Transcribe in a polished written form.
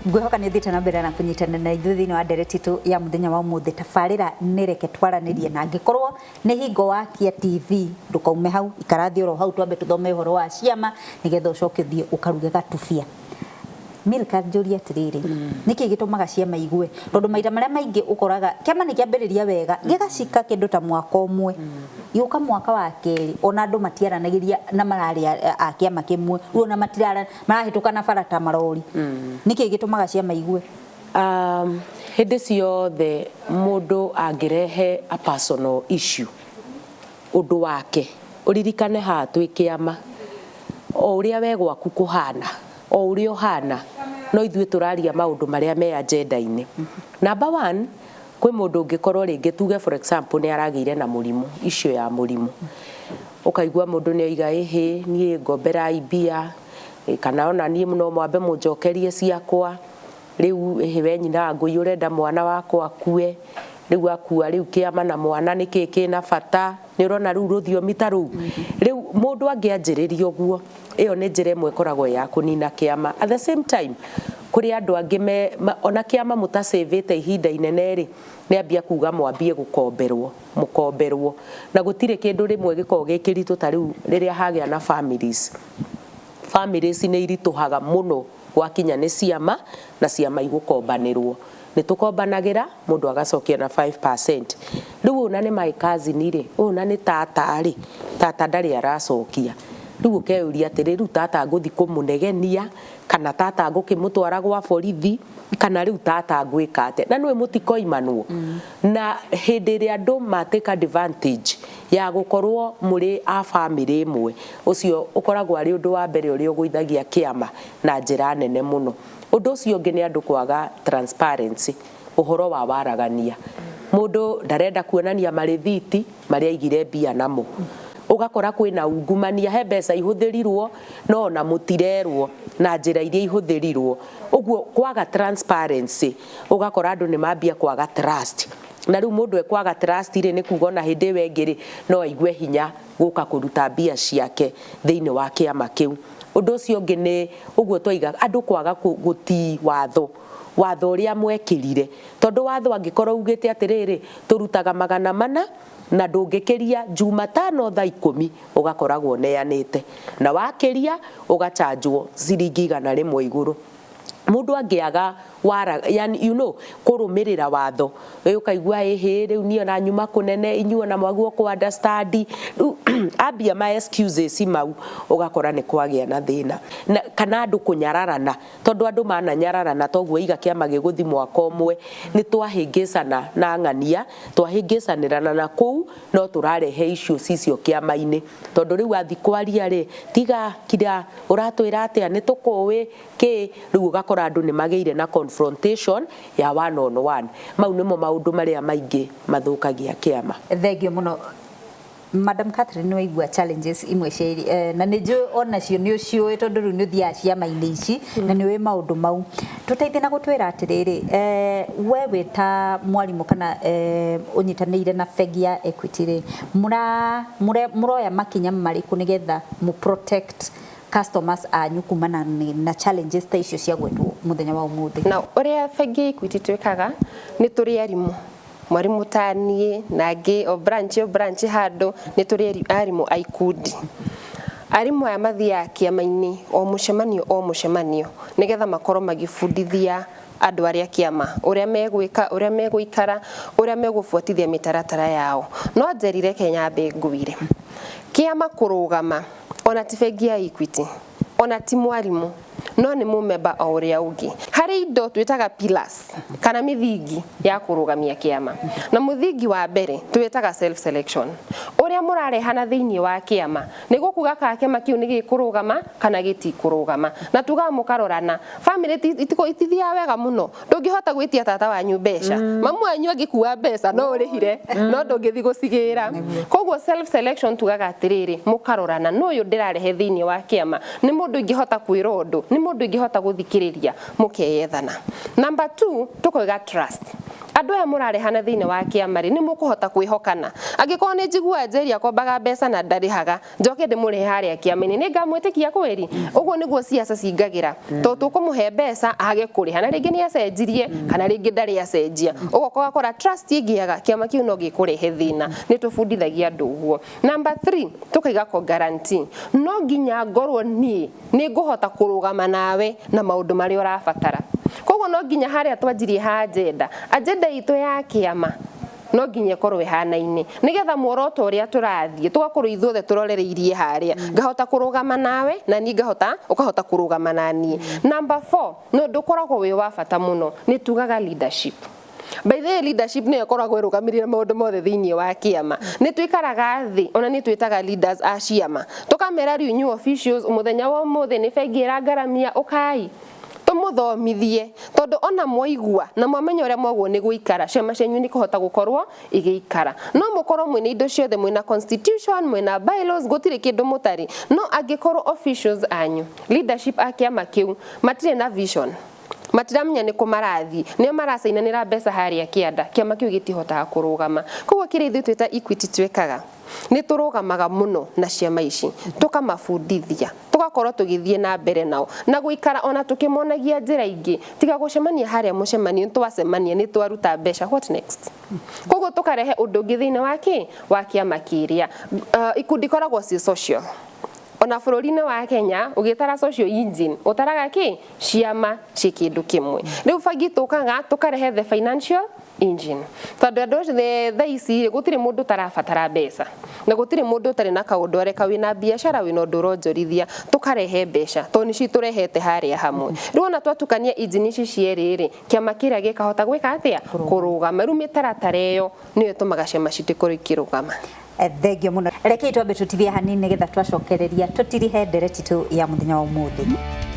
Ngwĩhoka nĩ ũthiĩte na mbere na kũnyitana na ithuĩ thĩinĩ wa ndereti itũ ya mũthenya wa ũmũthĩ. Tabarĩra nĩ Reke Twaranĩrie, na angĩkorwo nĩ hingo wakia TV ndũkaume hau, ikara thĩ oro hau twambe tũthome ũhoro wa ciama nĩgetha ũcoke ũthiĩ ũkaruge gatubia. Milka, njũrie atĩrĩrĩ, nĩkĩ gĩtũmaga ciama igue? Tondũ maita marĩa maingĩ ũkoraga kĩama nĩ kĩambĩrĩria wega, gĩgacika kĩndũ ta mwaka ũmwe, gĩũka mwaka wa kerĩ ona andũ matiaranagĩria na mararĩ a kĩama kĩmwe, rĩu ona matirara, marahĩtũka na bara ta marori. Nĩkĩ gĩtũmaga ciama igue? Hĩndĩ ciothe mũndũ angĩrehe a personal issue, ũndũ wake, ũririkane haha twĩ kĩama, o ũrĩa we gwaku kũhana, o ũrĩa ũhana, no ithuĩ tũraria maũndũ marĩa me agenda-inĩ. Number one, kwĩ mũndũ ũngĩkorwo rĩngĩ tuge for example nĩ aragĩire na mũrimũ, issue ya mũrimũ. Ũkaigua mũndũ nĩ oiga ĩhĩ, niĩ ngomberai mbia, kana ona niĩ no mwambe mũnjokerie ciakwa, rĩu ĩhĩ we nyina wa ngũi ũrenda mwana wakwa akue, rĩu akua rĩu kĩama na mwana nĩkĩ kĩna bata, nĩ ũrona rĩu rũthiomi ta rũu. Rĩu mũndũ angĩanjĩrĩria ũguo, ĩyo nĩ njĩra ĩmwe ĩkoragwo ya kũnina kĩama. At the same time, kũrĩ andũ angĩ me, ona kĩama mũtacĩvĩte ihinda inene rĩ, nĩ ambia kuga mwambie gũkomberwo, mũkomberwo. Na gũtirĩ kĩndũ rĩmwe gĩkoragwo gĩ kĩritũ ta rĩu rĩrĩa hagĩa na families. Families nĩ iritũhaga mũno gwakinya nĩ ciama na ciama igũkombanĩrwo. Nĩ tũkombanagĩra mũndũ agacokia na 5%. Rĩu ũyũ na nĩ my cousin rĩ, ũyũ na nĩ tata rĩ, tata ndarĩ aracokia. Rĩu ũkeyũria atĩrĩ, rĩu tata ngũthi kũmũnegenia, kana tata ngũkĩmũtwara gwa borithi, kana rĩu tata ngwĩka atĩa? Na nĩũĩ mũtikoimanwo. Na hĩndĩ ĩrĩa andũ ma take advantage ya gũkorwo mũrĩ a family ĩmwe, ũcio ũkoragwo arĩ ũndũ wa mbere ũrĩa ũgũithagia kĩama na njĩra nene mũno. Ũndũ ũcio ũngĩ nĩ andũ kwaga transparency, ũhoro wa waragania. Mũndũ ndarenda kuonania marĩthiti marĩa aigire mbia namo. Ũgakora kwĩna ungumania, he mbeca ihũthĩrirwo no ona mũtirerwo na njĩra iria ihũthĩrirwo. Ũguo kwaga transparency, ũgakora andũ nĩ mambia kwaga trust. Na rĩu mũndũ ekwaga trust rĩ, nĩ kuga ona hĩndĩ ĩyo ĩngĩ rĩ, no aigue hinya gũka kũruta mbia ciake thĩinĩ wa kĩama kĩu. Ũndũ ũcio ũngĩ nĩ ũguo twaiga, andũ kwaga gũtii watho, watho ũrĩa mwekĩrire. Tondũ watho angĩkorwo ugĩte atĩrĩrĩ, tũrutaga 400 na ndũngĩkĩria Jumatano thaa 10 ũgakoragwo ũneanĩte. Na wakĩria ũgachanjwo ciringi 100 igũrũ. Mũndũ angĩaga wara, yani, you know, kũrũmĩrĩra watho, ũkaigua ĩhĩ rĩu niĩ ona nyuma kũnene, inyuĩ ona mwaguo kũ understand. Rĩu ambia ma excuses mau, ũgakora nĩ kwagĩa na thĩna. Na, kana andũ kũnyararana, tondũ andũ mananyararana toguo iga kĩama gĩgũthi mwaka ũmwe, nĩ twahĩngĩcana na ng'ania, twahĩngĩcanĩrana na kũu, no tũrarehe issues icio kĩama-inĩ. Tondũ rĩu athi kwaria rĩ, tiga kira ũratwĩra atĩa, nĩ tũkũĩ kĩ, rĩu ũgakora andũ nĩ magĩire na confrontation ya one on one. Mau nĩmo maũndũ marĩa maingĩ mathũkagia kĩama. Thengiũ mũno. Madam Catherine, nĩ waigua challenges imwe cia na nĩ njũĩ onacio nĩ ũciũĩ tondũ rĩu nĩ ũthiaga ciama-inĩ ici na nĩ ũĩ maũndũ mau. Tũteithie na gũtwĩra atĩrĩrĩ, we wĩ ta mwarimũ kana ũnyitanĩire na bengi ya Equity rĩ, mũroya makinya marĩkũ nĩgetha mũ protect customers anyu kumana na challenges ta icio cia gwetwo mũthenya wa ũmũthĩ? Na ũrĩa bengi ya Equity twĩkaga, nĩ tũrĩ arimũ, mwarimũ ta niĩ na angĩ o branch o branch handũ nĩ tũrĩ arimũ a ikundi. Arimũ aya mathiaga kĩama-inĩ o mũcemanio o mũcemanio nĩgetha makorwo magĩbundithia andũ arĩa kĩama ũrĩa megwĩka, ũrĩa megũikara, ũrĩa megũbuatithia mĩtaratara yao. No njerire Kenya nyambe ngwĩre, kĩama kũrũgama ona ti bengi ya Equity, ona ti mwarimũ, no nĩ mũmemba o ũrĩa ũngĩ. Harĩ indo twĩtaga pillars kana mĩthingi ya kũrũgamia kĩama, na mũthingi wa mbere twĩtaga self selection. Ũrĩa mũrarehana thĩinĩ wa kĩama nĩ gũkuga kana kĩama kĩu nĩ gĩkũrũgama kana gĩtikũrũgama. Na tugaga mũkarorana family itithiaga wega mũno, ndũngĩhota gwĩtia tata wanyu mbeca, mamu wanyu angĩkua mbeca no ũrĩhire, no ndũngĩthi gũcigĩra. Koguo self selection tugaga atĩrĩrĩ, mũkarorana nũ ũyũ ndĩrarehe thĩinĩ wa kĩama, nĩ mũndũ ingĩhota kwĩra ũndũ, nĩ mũndũ ingĩhota gũthikĩrĩria, mũkeyethana. Number 2, tũkoiga trust. Andũ aya mũrarehana thĩinĩ wa kĩama rĩ, nĩ mũkũhota kwĩhokana? Angĩkorwo nĩ njiguaga Njeri akombaga mbeca na ndarĩhaga, njoke ndĩmũrehe harĩa kĩama-inĩ, nĩ ngamwĩtĩkia kweri? Ũguo nĩguo siasa cingagĩra, tondũ tũkũmũhe mbeca age kũrĩha, na rĩngĩ nĩ acenjirie kana rĩngĩ ndarĩ acenjia. Ũgoka ũgakora trust ĩngĩaga, kĩama kĩu no gĩkũrehe thĩna. Nĩ tũbundithagia andũ ũguo. Number 3, tũkaiga ko guarantee. No nginya ngorwo niĩ nĩ ngũhota kũrũgama nawe na maũndũ marĩa ũrabatara. Koguo no nginya harĩa twanjirie ha agenda, agenda itũ ya kĩama no nginya ĩkorwo ĩhanaine, nĩgetha muoroto ũrĩa tũrathiĩ tũgakorwo ithuothe tũrorereirie harĩa. Ngahota kũrũgama nawe na niĩ ngahota, ũkahota kũrũgama na niĩ. Number 4, no ũndũ ũkoragwo wĩ wa bata mũno, nĩ tugaga leadership. By the way, leadership nĩyo ĩkoragwo ĩrũgamĩrĩire maũndũ mothe thĩinĩ wa kĩama. Nĩ twĩkaraga thĩ, ona nĩ twĩtaga leaders a ciama, tũkamera rĩu new officials, mũthenya wa ũmũthĩ nĩ bengi ĩrangaramia, ũkai tũmũthomithie, tondũ ona mwaigua na mwamenya ũrĩa mwaguo nĩ gũikara, ciama cianyu nĩ kũhota gũkorwo igĩikara. No mũkorwo mwĩna indo ciothe, mwĩna constitution, mwĩna bylaws, gũtirĩ kĩndũ mũtarĩ, no angĩkorwo officials anyu, leadership a kĩama kĩu matirĩ na vision, matiramenya nĩ kũ marathiĩ, nĩo maracainanĩra mbeca harĩa kĩanda, kĩama kĩu gĩtihotaga kũrũgama. Koguo kĩrĩa ithuĩ twĩta Equity twĩkaga, nĩ tũrũgamaga mũno na ciama ici, tũkamabundithia, tũgakorwo tũgĩthiĩ na mbere nao na gũikara ona tũkĩmonagia njĩra ingĩ, tiga gũcemania harĩa mũcemanio, nĩ twacemania, nĩ twaruta mbeca, what next? Koguo tũkarehe ũndũ ũngĩ thĩinĩ wa kĩ wa kĩama kĩrĩa. Ikundi ikoragwo ci social. Ona bũrũri-inĩ wa Kenya ũgĩtara social engine, ũtaraga kĩ ciama ci kĩndũ kĩmwe. Rĩu bangi tũkaga tũkarehe the financial engine, tondũ andũ othe thaa ici gũtirĩ mũndũ ũtarabatara mbeca, na gũtirĩ mũndũ ũtarĩ na kaũndũ areka, wĩna biacara, wĩna ũndũ ũronjorithia, tũkarehe mbeca tondũ nĩcio tũrehete harĩa hamwe. Rĩu ona twatukania engine ici cierĩ rĩ, kĩama kĩrĩa gĩkahota gwĩka atĩa? Kũrũgama. Rĩu mĩtaratara ĩyo nĩyo ĩtũmaga ciama citũ ikorwo ikĩrũgama. Thengio mũno. Rekei twambe tũtithie hanini, nĩgetha twacokereria tũtirihe ndereti tu ya mũthenya wa ũmũthĩ.